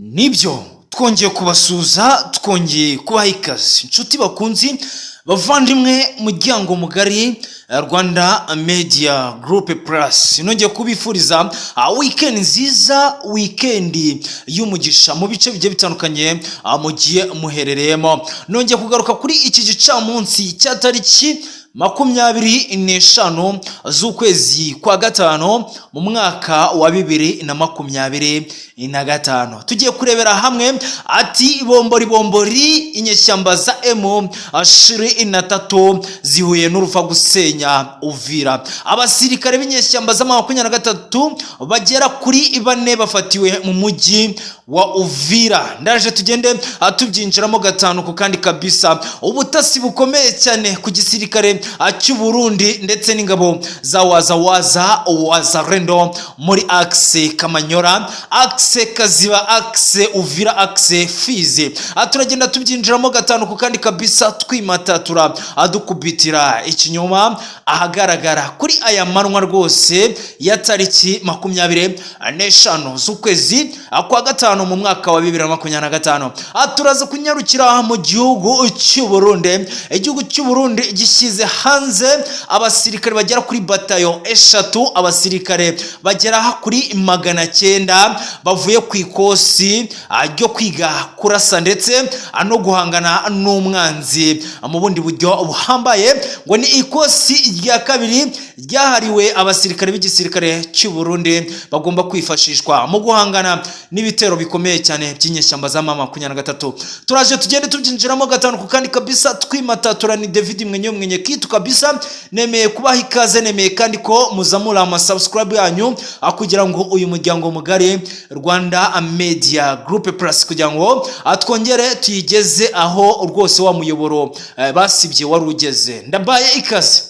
Nibyo, twongeye kubasuhuza, twongeye kubaha ikaze, inshuti bakunzi, bavandimwe, muryango mugari Rwanda Media Group Plus. Nongeye kubifuriza weekend nziza, weekend y'umugisha mu bice bigiye bitandukanye mugiye muherereyemo. Nongeye kugaruka kuri iki gicamunsi cya tariki 25 z'ukwezi kwa gatanu mu mwaka wa 2025. Tugiye kurebera hamwe ati bombori bombori, inyeshyamba za M23 zihuye n'uruva gusenya Uvira. Abasirikare b'inyeshyamba za 23 bagera kuri bane bafatiwe mu mujyi wa Uvira. Ndaje tugende tubyinjiramo gatanu ku kandi kabisa. Ubutasi bukomeye cyane ku gisirikare cy'u Burundi ndetse n'ingabo za Wazawaza Wazalendo muri axe Kamanyora, axe Kaziba, axe Uvira, axe Fizi. Turagenda tubyinjiramo gatanu ku kandi kabisa, twimatatura, dukubitira ikinyoma ahagaragara kuri aya manwa rwose ya tariki 25 z'ukwezi kwa gatanu mu mwaka wa 2025. Turaza kunyarukira mu gihugu cy'u Burundi. Igihugu cy'u Burundi gishyize hanze abasirikare bagera kuri batayo 3, abasirikare bagera kuri 900 bavuye ku ikosi ryo kwiga kurasa ndetse no guhangana n'umwanzi mu bundi buryo buhambaye. Ngo ni ikosi rya kabiri ryahariwe abasirikare b'igisirikare cy'u Burundi bagomba kwifashishwa mu guhangana n'ibitero bikomeye cyane by'inyeshyamba za M23. Turaje tugende tubyinjiramo gatanu ku kandi kabisa, twimatatura. Ni David Mwenye mwenye kitu kabisa. Nemeye kubaha ikaze, nemeye kandi ko muzamura ama subscribe yanyu kugira ngo uyu muryango mugari Rwanda Media Group Plus, kugira ngo twongere tuyigeze aho rwose wa muyoboro basibye wari ugeze. Ndabaye ikaze,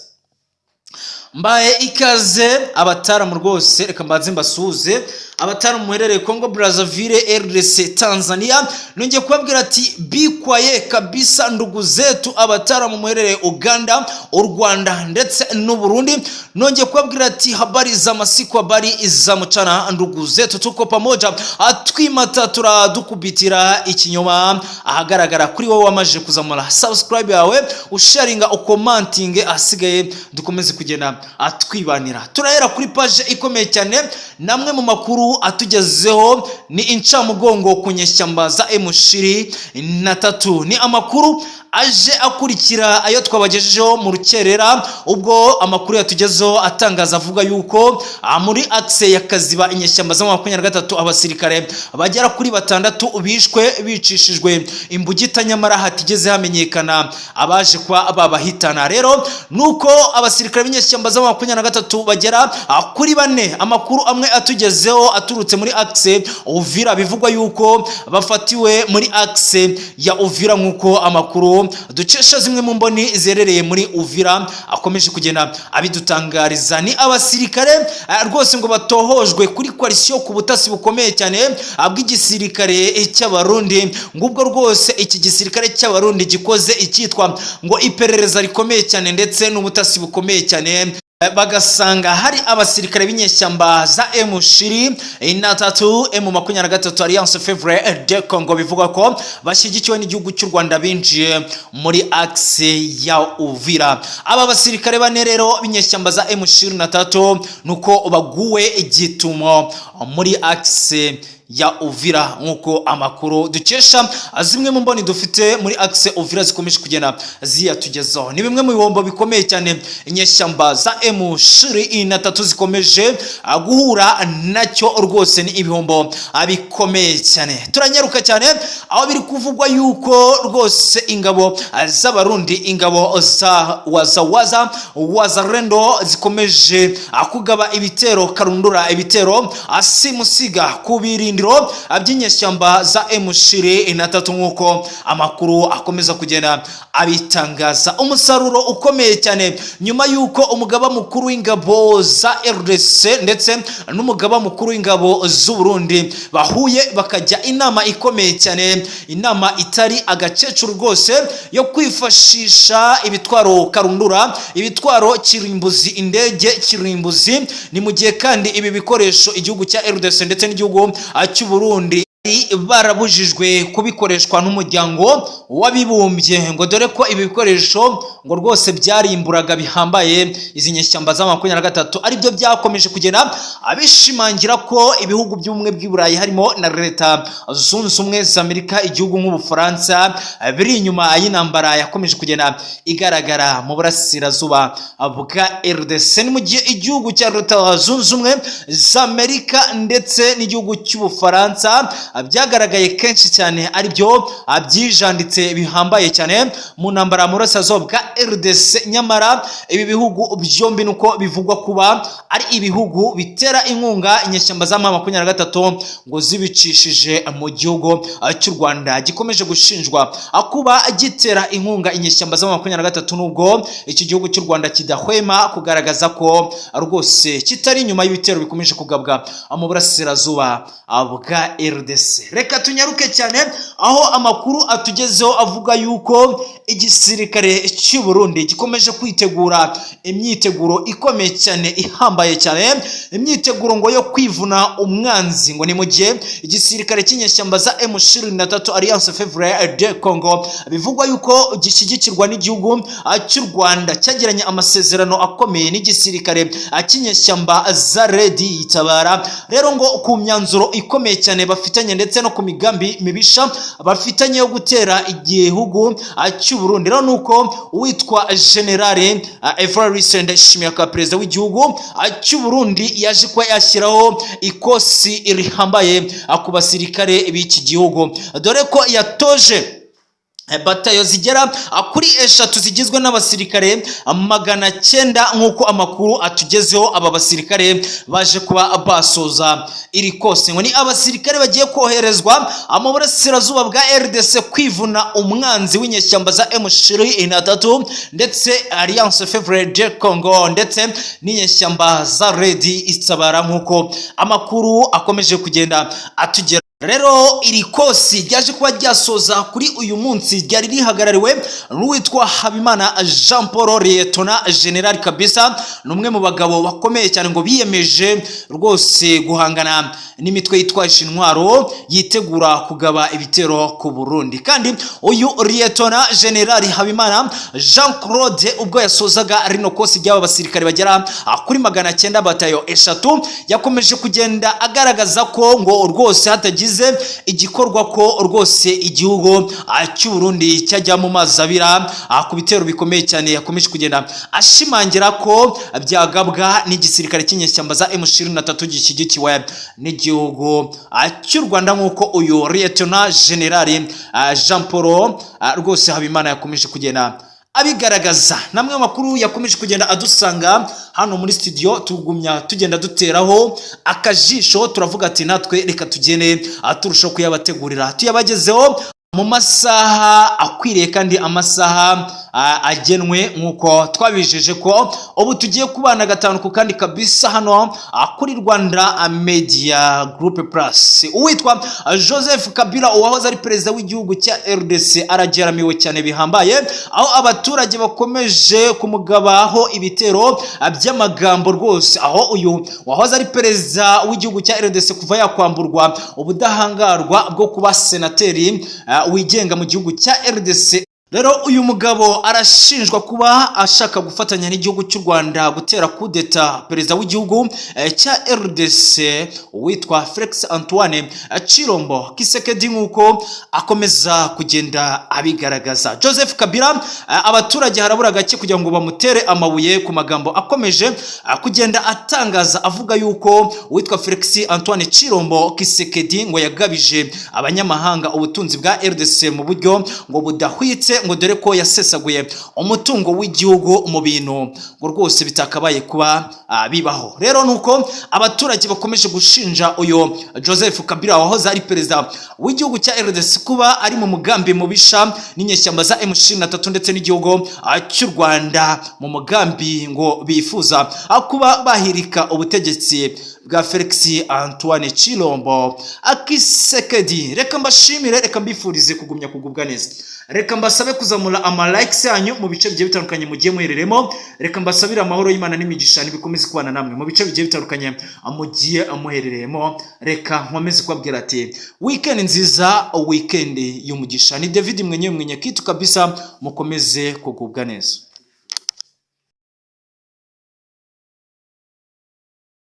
mbaye ikaze abataramu rwose. Reka mbanze mbasuhuze abataramu muherereye Congo Brazzaville, RDC, Tanzania. Nongeye kubabwira ati bikwaye kabisa, ndugu zetu abataramu muherereye Uganda, u Rwanda ndetse n'u Burundi. Nongeye kubabwira ati habari za masiku, habari za mchana, ndugu zetu, tuko pamoja. Twimata turadukubitira ikinyoma ahagaragara. Kuri wowe wamaze kuzamura subscribe yawe, usharinga, ukomantinge, ahasigaye dukomeze kugenda atwibanira. Turahera kuri page ikomeye cyane. Namwe mu makuru atugezeho ni incamugongo ku nyeshyamba za M23. Ni amakuru aje akurikira ayo twabagejejeho mu rukerera, ubwo amakuru yatugezeho atangaza avuga yuko muri axe ya Kaziba inyeshyamba za 23 abasirikare bagera kuri batandatu bishwe bicishijwe imbugita, nyamara hatigeze hamenyekana abaje kuba babahitana. Rero nuko abasirikare b'inyeshyamba za 23 bagera kuri bane, amakuru amwe atugezeho aturutse muri axe Uvira, bivugwa yuko bafatiwe muri axe ya Uvira, nk'uko amakuru dukesha zimwe mu mboni ziherereye muri Uvira akomeje kugenda abidutangariza. Ni abasirikare rwose ngo batohojwe kuri coalition ku butasi bukomeye cyane bw'igisirikare cy'Abarundi. Ngubwo rwose iki gisirikare cy'Abarundi gikoze icyitwa ngo iperereza rikomeye cyane ndetse n'ubutasi bukomeye cyane, bagasanga hari abasirikare b'inyeshyamba za M23, M23 Alliance Fleuve du Congo, bivuga ko bashyigikiwe n'igihugu cy'u Rwanda, binjiye muri axe ya Uvira. Aba basirikare bane rero b'inyeshyamba za M23 nuko baguwe igitumo muri axe ya Uvira, nk'uko amakuru dukesha zimwe mu mboni dufite muri axe Uvira zikomeje kugenda ziyatugezaho. Ni bimwe mu bihombo bikomeye cyane inyeshyamba za M23 zikomeje guhura nacyo. Rwose ni ibihombo bikomeye cyane. Turanyaruka cyane aho biri kuvugwa yuko rwose ingabo z'Abarundi, ingabo za Wazawaza Wazalendo, zikomeje kugaba ibitero karundura, ibitero simusiga ku birindiro by'inyeshyamba za M23, nk'uko amakuru akomeza kugenda abitangaza. Umusaruro ukomeye cyane nyuma y'uko umugaba mukuru w'ingabo za RDC ndetse n'umugaba mukuru w'ingabo z'u Burundi bahuye, bakajya inama ikomeye cyane, inama itari agakecuru rwose, yo kwifashisha ibitwaro karundura, ibitwaro kirimbuzi, indege kirimbuzi. Ni mu gihe kandi ibi bikoresho igihugu cya RDC ndetse n'igihugu cy'u Burundi Barabujijwe kubikoreshwa n'Umuryango w'Abibumbye, ngo dore ko ibi bikoresho ngo rwose byarimburaga bihambaye izi nyeshyamba za 23. Aribyo byakomeje kugenda abishimangira ko ibihugu by'Ubumwe bw'i Burayi, harimo na Leta Zunze Ubumwe za Amerika, igihugu nk'Ubufaransa, biri inyuma y'intambara yakomeje kugenda igaragara mu burasirazuba bwa RDC. Ni mu gihe igihugu cya Leta Zunze Ubumwe za Amerika ndetse n'igihugu cy'Ubufaransa byagaragaye kenshi cyane aribyo byijanditse bihambaye cyane mu ntambara mu burasirazuba bwa RDC. Nyamara ibi bihugu byombi nuko bivugwa kuba ari ibihugu bitera inkunga inyeshyamba za 23 ngo zibicishije mu gihugu cy'u Rwanda, gikomeje gushinjwa kuba gitera inkunga inyeshyamba za 23, nubwo iki gihugu cy'u Rwanda kidahwema kugaragaza ko rwose kitari inyuma y'ibitero bikomeje kugabwa mu burasirazuba bwa RDC. Reka tunyaruke cyane, aho amakuru atugezeho avuga yuko igisirikare cy'u Burundi gikomeje kwitegura imyiteguro ikomeye cyane, ihambaye cyane, imyiteguro ngo yo kwivuna umwanzi. Ngo ni mu gihe igisirikare cy'inyeshyamba za M23, Alliance Fleuve du Congo, bivugwa yuko gishyigikirwa n'igihugu cy'u Rwanda, cyagiranye amasezerano akomeye n'igisirikare cy'inyeshyamba za RED Tabara. Rero ngo ku myanzuro ikomeye cyane bafitanye ndetse no ku migambi mibisha bafitanye yo gutera igihugu cy'u Burundi, rero nuko uwitwa General Evariste Ndayishimiye, akaba perezida w'igihugu cy'u Burundi, yaje kuba yashyiraho ikosi rihambaye ku basirikare b'iki gihugu, dore ko yatoje batayo zigera kuri eshatu zigizwe n'abasirikare 900. Nk'uko amakuru atugezeho, aba basirikare baje kuba basoza iri kosi. Ngo ni abasirikare bagiye koherezwa mu burasirazuba bwa RDC kwivuna umwanzi w'inyeshyamba za M23 ndetse Alliance Fleuve du Congo ndetse n'inyeshyamba za RED Itabara, nk'uko amakuru akomeje kugenda atugera. Rero iri kosi ryaje kuba ryasoza kuri uyu munsi, ryari rihagarariwe n'uwitwa Habimana Jean Paul, Lieutenant General kabisa. Ni umwe mu bagabo bakomeye cyane ngo biyemeje rwose guhangana n'imitwe yitwaje intwaro yitegura kugaba ibitero ku Burundi. Kandi uyu Lieutenant General Habimana Jean Claude, ubwo yasozaga rino kosi ry'aba basirikare bagera kuri 900, batayo eshatu, yakomeje kugenda agaragaza ko ngo rwose hatagize igikorwa, ko rwose igihugu cy'u Burundi cyajya mu mazi abira ku bitero bikomeye cyane yakomeje kugenda ashimangira ko byagabwa n'igisirikare cy'inyeshyamba za M23 gishyigikiwe n'igihugu cy'u Rwanda, nk'uko uyu Lieutenant General Jean Paul rwose Habimana yakomeje kugenda abigaragaza. Namwe makuru yakomeje kugenda adusanga hano muri studio, tugumya tugenda duteraho akajisho, turavuga ati natwe reka tugende turushaho kuyabategurira, tuyabagezeho mu masaha akwiriye kandi amasaha agenwe, nk'uko twabijeje ko ubu tugiye kubana gatanu ku kandi kabisa hano kuri Rwanda Media Group Plus. Uwitwa Joseph Kabila, uwahoze ari perezida w'igihugu cya RDC, arageramiwe cyane bihambaye, aho abaturage bakomeje kumugabaho ibitero by'amagambo rwose, aho uyu wahoze ari perezida w'igihugu cya RDC, kuva yakwamburwa ubudahangarwa bwo kuba senateri wigenga mu gihugu cya RDC. Rero uyu mugabo arashinjwa kuba ashaka gufatanya n'igihugu cy'u Rwanda gutera kudeta perezida w'igihugu cya RDC, witwa Felix Antoine Tshilombo Tshisekedi, nk'uko akomeza kugenda abigaragaza. Joseph Kabila, abaturage harabura gake kugira ngo bamutere amabuye ku magambo akomeje kugenda atangaza, avuga yuko uwitwa Felix Antoine Tshilombo Tshisekedi ngo yagabije abanyamahanga ubutunzi bwa RDC mu buryo ngo budahwitse, ngo dore ko yasesaguye umutungo w'igihugu mu bintu ngo rwose bitakabaye kuba bibaho. Rero nuko abaturage bakomeje gushinja uyu Joseph Kabila wahoze ari perezida w'igihugu cya RDC kuba ari mu mugambi mubisha n'inyeshyamba za M23 ndetse n'igihugu cy'u Rwanda, mu mugambi ngo bifuza kuba bahirika ubutegetsi. bwa Felix Antoine Tshilombo Tshisekedi. Reka mbashimire, reka mbifurize kugumya kugubwa neza, reka mbasabe kuzamura ama likes yanyu mu bice bigiye bitandukanye mugiye muhereremo. Reka mbasabire amahoro y'Imana n'imigisha nibikomeze kubana namwe mu bice bigiye bitandukanye mugiye muherereyemo. Reka nkomeze kubabwira ati weekend nziza, weekend y'umugisha. Ni David mwenyewe mwenye kitu kabisa, mukomeze kugubwa neza.